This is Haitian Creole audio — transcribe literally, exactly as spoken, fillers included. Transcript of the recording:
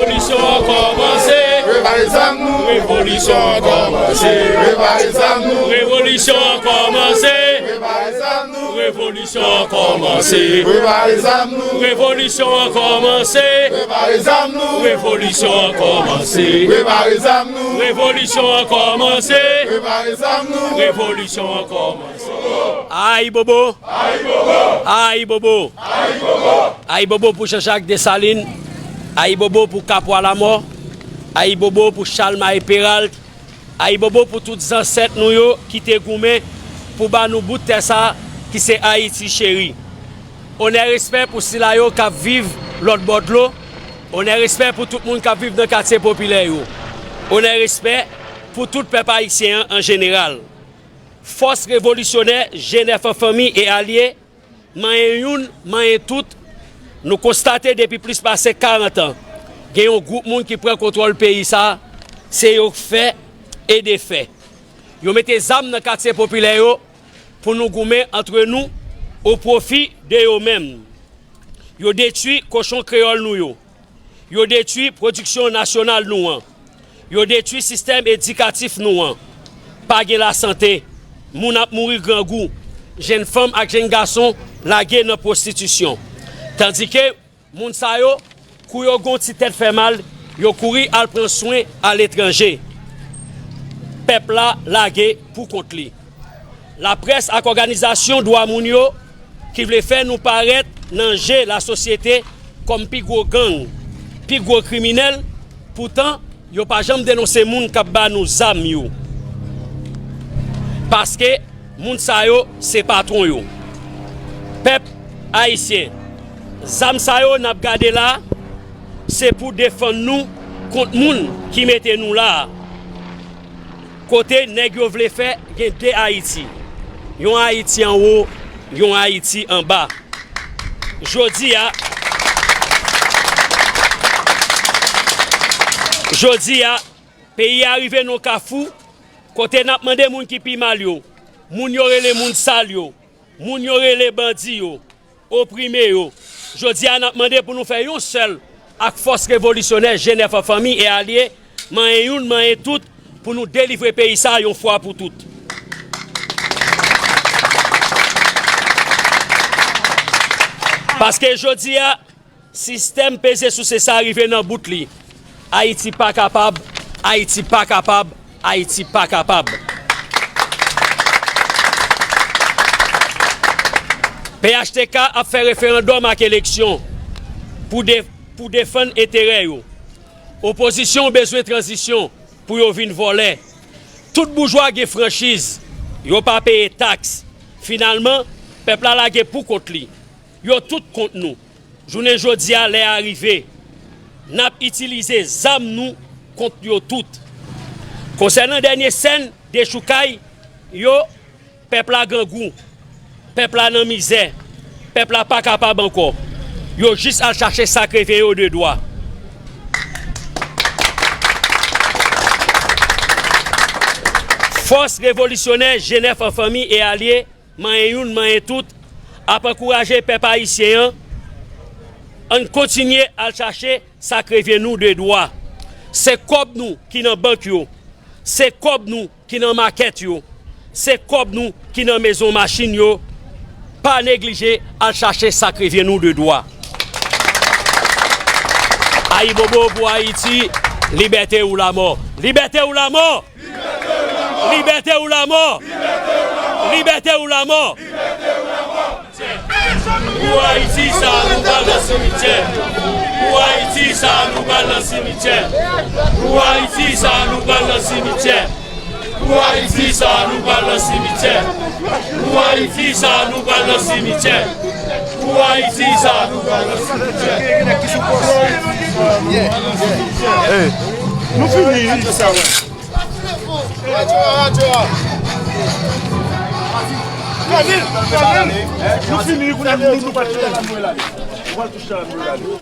Revolisyon an kòmanse. Prepare zam nou. Revolisyon an kòmanse. Prepare zam nou. Revolisyon an kòmanse. Prepare zam nou. Revolisyon an kòmanse. Prepare zam nou. Revolisyon an kòmanse. Prepare zam nou. Revolisyon an kòmanse. Prepare zam nou. Revolisyon an kòmanse. Prepare zam nou. Revolisyon an kòmanse. Ayibobo! Ayibobo! Ayibobo! Ayibobo pou Jean-Jacques Dessalines, ayibobo pou Kapwa Lamò, ayibobo pou Chalmaye Peralt, ayibobo pou tout zansèt nou yo ki te goumen pou ba nou bout tè sa ki se Ayiti cheri. Onè, respè pou sila yo k ap viv lòt bò dlo. Onè, respè pou tout moun k ap viv nan katye popilè yo. Onè, respè pou tout pèp ayisyen an an jeneral. Fòs revolisyonè G nèf an fanmi e alye, manyen youn, manyen tout, nou konstate depi plis pase karant an, gen yon gwoup moun ki pran kontwòl peyi sa a, se yo k fè e defè. Yo mete zam nan katye popilè yo pou nou goumen antre nou o pwofi de yo menm. Yo detwi kochon kreyòl nou yo. Yo detwi pwodiksyon nasyonal nou an. Yo detwi sistèm edikatif nou an. Pa gen lasante. Moun ap mouri grangou. Jèn fanm ak jèn gason lage nan pwostitisyon. Tandike moun sa yo, kou yo gen yon ti tèt fè mal, yo kouri al pran swen aletranje. Pèp la lage pou kont li. Laprès ak òganizasyon dwa moun yo ki vle fè nou parèt nan je lasosyete kòm pi gwo gang, pi gwo kriminèl, poutan yo pa janm denonse moun k ap ba nou zam yo. Paske moun sa yo se patwon yo. Pèp ayisyen, zam sa yo n ap gade la, se pou defann nou kont moun ki mete nou la a. Kote nèg yo vle fè gen de Ayiti. Yon Ayiti anwo, yon Ayiti anba. Jodi a, jodi a, peyi a rive nan kafou kote n ap mande moun ki pi mal yo, moun yo rele moun sal yo, moun yo rele bandi yo, oprime yo. Jodi a, n ap mande pou nou fè yon sèl ak fòs revolisyonè G nèf an fanmi e alye, manyen youn, manyen tout, pou nou delivre peyi sa a yon fwa pou tout. Paske jodi a, sistèm peze souse sa a rive nan bout li. Ayiti pa kapab, Ayiti pa kapab, Ayiti pa kapab. P H T K ap fè referandòm ak eleksyon pou de-, pou defann enterè yo. Opozisyon bezwen tranzisyon pou yo vin vòlè. Tout boujwa gen franchiz, yo pa peye taks. Finalman, pèp la lage pou kont li. Yo tout kont nou. Jounen jodi a, lè a rive. N ap itilize zam nou kont yo tout. Konsènan dènye sèn dechoukay yo, pèp la grangou, pèp la nan mizè, pèp la pa kapab ankò. Yo jis al chache sa k revyen yo de dwa. Fòs revolisyonè G nèf an fanmi e alye, manyen youn, manyen tout, ap ankouraje pèp ayisyen an. Ann kontinye al chache sa k revyen nou de dwa. Se kòb nou ki nan bank yo. Se kòb nou ki nan makèt yo. Se kòb nou ki nan mezon machin yo. Pa neglije al chache sa k revyen nou de dwa. Ayibobo pou Ayiti, libète ou lamò. Libète ou lamò! Libète ou lamò! Libète ou lamò! Pou Ayiti sa, nou pral nan simityè. Pou Ayiti sa, nou pral nan simityè. Pou Ayiti sa, nou pral nan simityè. Pou Ayiti sa, nou pral nan simityè. Pou Ayiti sa, nou pral nan simityè. Pou Ayiti sa, nou pral nan simityè. Hey, nou fini. Nou fini, kounye a nou, nou pa t fè la. Nou pa t touche la, nou ale.